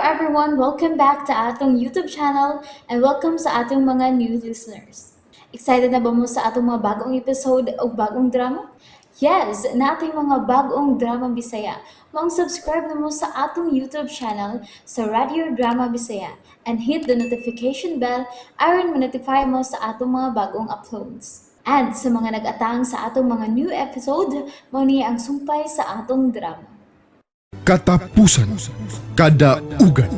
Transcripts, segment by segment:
everyone! Welcome back to atong YouTube channel and welcome sa atong mga new listeners. Excited na ba mo sa atong mga bagong episode o bagong drama? Yes, nating mga bagong drama Bisaya. Maong subscribe na mo sa atong YouTube channel sa Radio Drama Bisaya and hit the notification bell aron ma-notify mo sa atong mga bagong uploads. And sa mga nag-atang sa atong mga new episode, mao ni ang sumpay sa atong drama. Katapusan Kadaugan.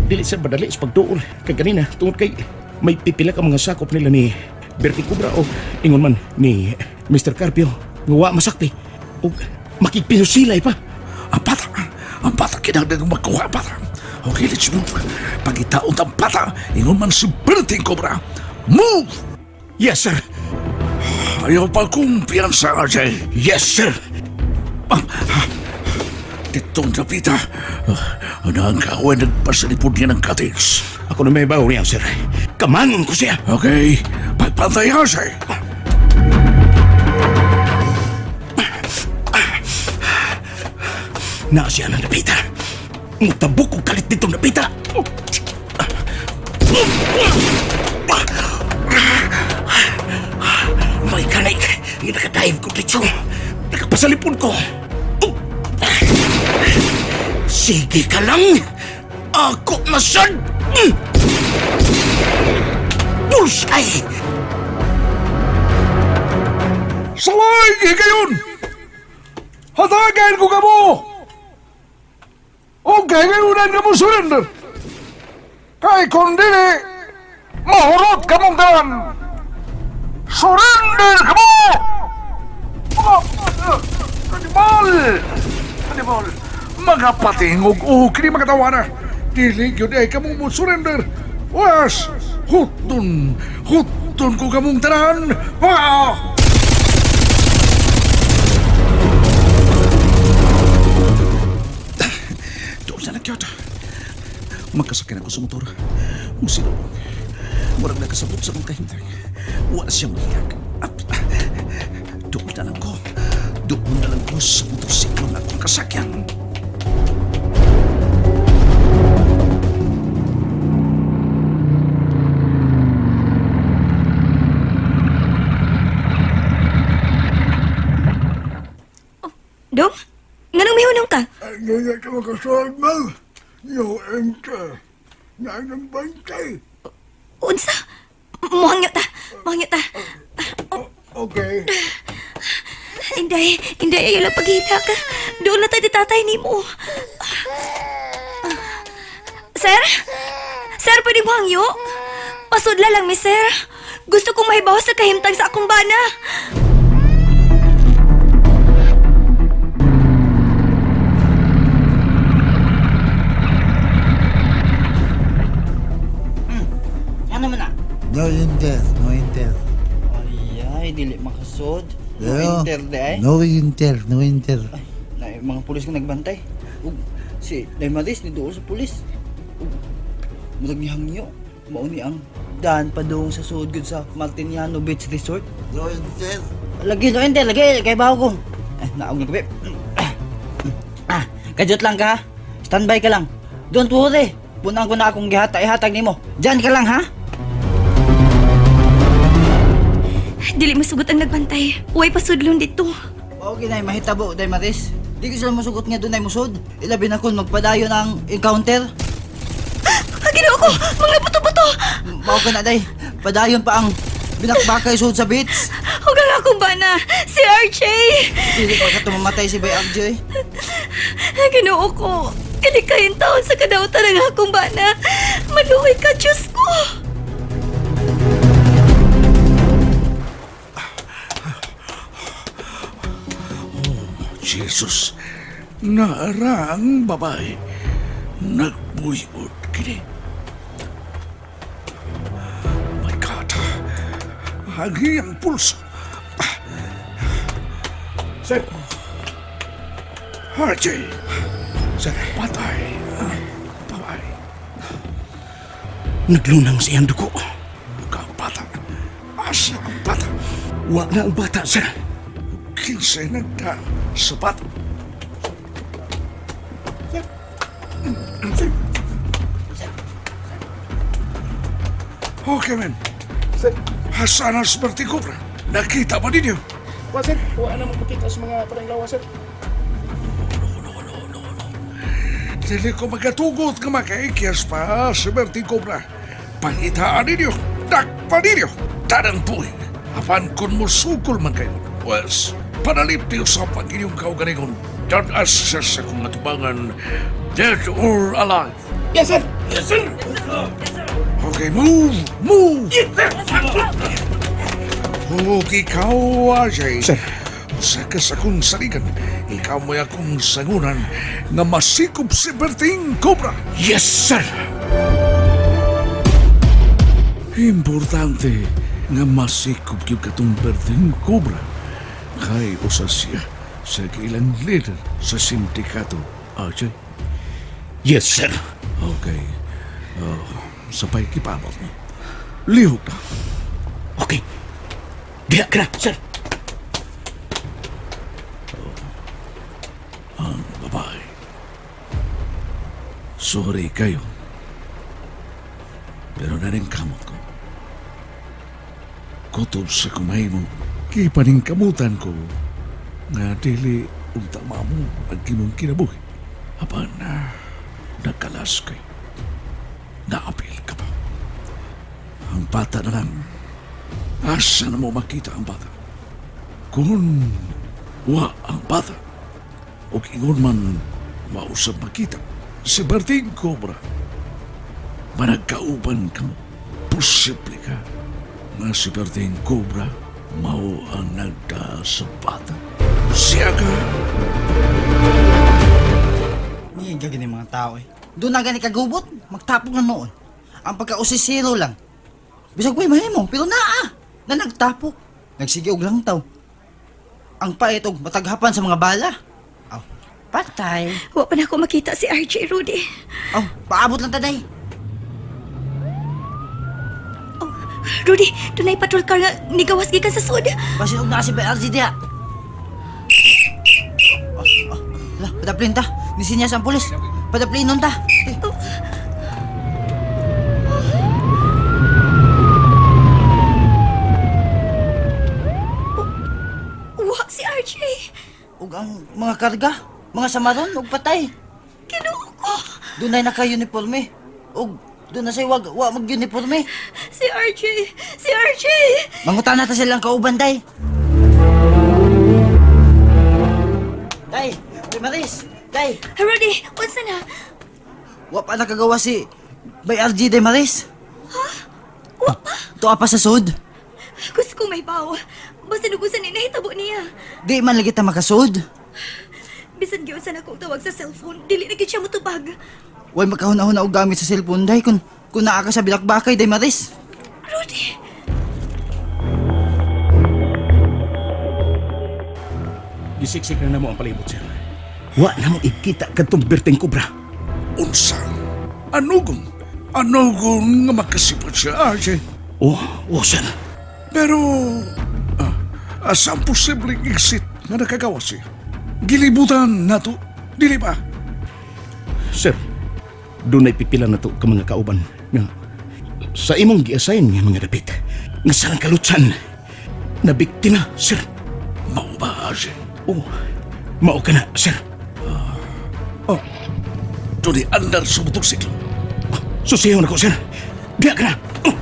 Dili sa madali sa pagduol kay ganina tungod kay may pipila ka mga sakop nila ni Bertie Cobra o ingon man ni Mr. Carpio nga wa masakti ug makigpinusilay pa. Ang bata! Ang bata! Kinahanglan kong magkuha ang bata! Okay, let's move. Pagitaon ang bata, ingon man si Berting Cobra. Move! Yes, sir. Ayaw pa kumpiyansa, RJ. Yes, sir. Ditong napita. Ano ang kaaway nagpasalipod niya ng cottage? Ako na may bawo niya, sir. Kamangon ko siya. Okay, pagpantay, RJ. Naa siya ng napita. Mutabok og kalit ditong napita. May kanay nga nakadive ko dito. Nakapasalipod ko. Sige ka lang. Ako na sad. Bullseye! Salay, higayon! Hatagan ko kamo! Okay, ngayon ka mo surrender! Kay kung dili, mahurot ka mong daan! Surrender ka mo! Animal! Animal! Mga patingog o kini mga tawana! Dili yun ay kamong mo surrender! Was! Hutun! Hutun ko kamong tanan! Ah! Doon sa nagyot. Magkasakyan ako sa motor. Kung sino, murag nakasabot sa mga kahintang. Wala siyang mahiyag. At, doon na lang ko. Doon na lang ko sa motorsiklo na akong kasakyan. Dong? Nganong mihunong ka? Hindi ka makasulod mo. No enter. Nanang bantay. Unsa? Muhangyo ta. Muhangyo ta. Okay. Inday, inday ayaw lang paghilak. Doon na tayo di tatay nimo. Sir? Sir, pwede muhangyo? Pasudla lang mi, sir. Gusto kong mahibaw sa kahimtang sa akong bana. Ano man na? No inter, no inter. Ay, ay, dili makasod. No Yo, enter di ay. No inter, no inter. Ay, na, mga pulis nga nagbantay. Ug si Daimaris ni duol sa pulis. Ug murag ni hangyo. Mao ni ang daan pa doon sa sud gud sa Martiniano Beach Resort. No inter. Lagi no enter, lagi kay bawo ko. Ay, naog na gabi. Ah, kajot lang ka ha. Standby ka lang. Don't worry. Punan ko na akong gihata ihatag nimo. Diyan ka lang ha. Dili masugot ang nagbantay. Uway pasudlon dito. Okay na mahitabo day Maris. Di ko sila masugot nga dunay musod. Ilabi na kon magpadayon ang encounter. Ah, Ginoo ko! Mga buto-buto! Mao ka na day. Padayon pa ang binakbakay sud sa beach. Huwag ang akong bana! Si RJ! Dili pa ka tumamatay si Bay RJ. Ginoo ko! Kalikayin taon sa kadautan ang akong bana! Maluoy ka, Diyos ko! Jesus, naara ang babae. Nagbuyot kini. My God, ang iyang pulso. Sir, RJ, sir. patay ang babae. Naglunang siyang dugo. Ug ang bata, asa ang bata. Wa na ang bata, sir. Kinsay nagda sa bata. Sir, Okay, men. Sir. Asa na si Berting Cobra? Nakita ba ninyo? Wa, sir. Wa na mo makita sa mga parang sir. No, no, no, no. Dili ko magatugot nga makaikyas pa si Berting Cobra. Pangitaan ninyo, dakpa ninyo, tanang buhay. Apan kung musukol man kayo, pues, panalipti sa pag inyong kaugalingon. Dadas siya sa kong atubangan, dead or alive. Yes, sir. Yes, sir! Okay, move! Move! Yes, sir! Okay, ikaw, Ajay. Sir. Usa ka sa akong saligan. Ikaw mo'y akong sangunan nga masikop si Berting Cobra. Yes, sir. Importante nga masikop gyud katong Berting Cobra. Kay usa siya sa ilang leader sa sindikato, Ajay. Yes, sir. Okay. Oh, sabay kipabot mo. Lihok na. Okay. Diha ka na, sir. Ang babae. Sorry kayo. Pero naring kamot ko. Kutob sa kumay mo, kipaningkamutan ko nga dili unta mamo ang imong kinabuhi. Apan na nagkalas kay. Naapil ka pa. Ang bata na lang. Asa na mo makita ang bata? Kung wa ang bata, o ingon man mausap makita si Berting Cobra. Managkauban ka mo. Posible ka nga si Berting Cobra mao ang nagda sa bata. Siya ka. Hindi gagawin mga tao eh. Doon na gani kagubot, magtapok na noon. Ang pagkausisiro lang. Bisag ko'y mahimo, pero naa, na nagtapok. Nagsige og lang taw. Ang pait og mataghapan sa mga bala. Aw, patay. Wa pa na ako makita si RJ, Rudy. Aw, paabot lang taday. Oh, Rudy, dunay patrol car nga nigawas gikan sa sud. Basin og naa si BRG diha. Oh, oh, la, padaplin ta. Nisinyas ang pulis. Padaplinon ta. Eh, Oh. Wa si RJ. Ug ang mga karga, mga samaron ug patay. Ginoo ko. Dunay naka-uniforme. Ug doon na say wag wa mag-uniforme. Si RJ! Si RJ! Mangutan na ta silang kauban, day. Day, Day Maris, day. Rudy, unsa na? Wa pa nakagawa si Bay RG Day Maris. Ha? Wa pa? Tuwa pa sa sud. Gusto kong may baw. Basta nugusan ni nahitabo niya. Di man lagi ta makasud. Bisan gyud sa akong tawag sa cellphone, dili na gid siya motubag. Way makahuna-huna og gamit sa cellphone, day, kung naa ka sa bilakbakay, Day Maris. Rudy! Gisiksik na namo ang palibot, sir. Wa na mo ikita kadtong Berting Cobra. Unsa? Anugong? Anugong nga makasipat siya, Ajay. Oh, oh, sir. Pero, asa ang posibleng exit nga nakagawa siya? Gilibutan na to, dili ba? Sir, dunay pipila na to ka mga kauban nga sa imong gi-assign nga mga dapit nga sarang kalutsan na biktima, sir. Mao ba, Ajay? Oh, mao ka na, sir. Oh, doon andar sa motorsiklo. Susiyon ako, sir. Diya ka na. Oh.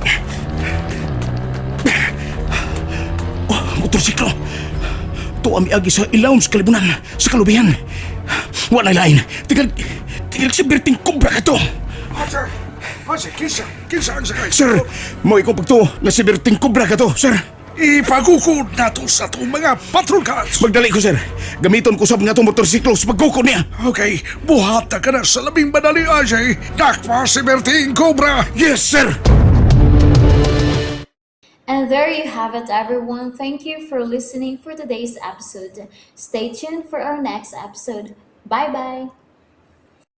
Oh, motorsiklo. Tuwa miagi sa ilawom sa kalibunan, sa kalubihan. Wala lain. Tinggal, tinggal si Berting Cobra ka to. Ajay! Ajay, kinsa? Kinsa ang sakay? Sir, mo ikaw pagtuo na si Berting Cobra ka to, sir. Ipagukod na to sa itong mga patrol cars. Magdali ko, sir. Gamiton ko sab nga itong motorsiklo sa pagkukod niya. Okay, buhata ka na sa labing madali, Ajay. Dakpa si Berting Cobra! Yes, sir! And there you have it, everyone. Thank you for listening for today's episode. Stay tuned for our next episode. Bye bye.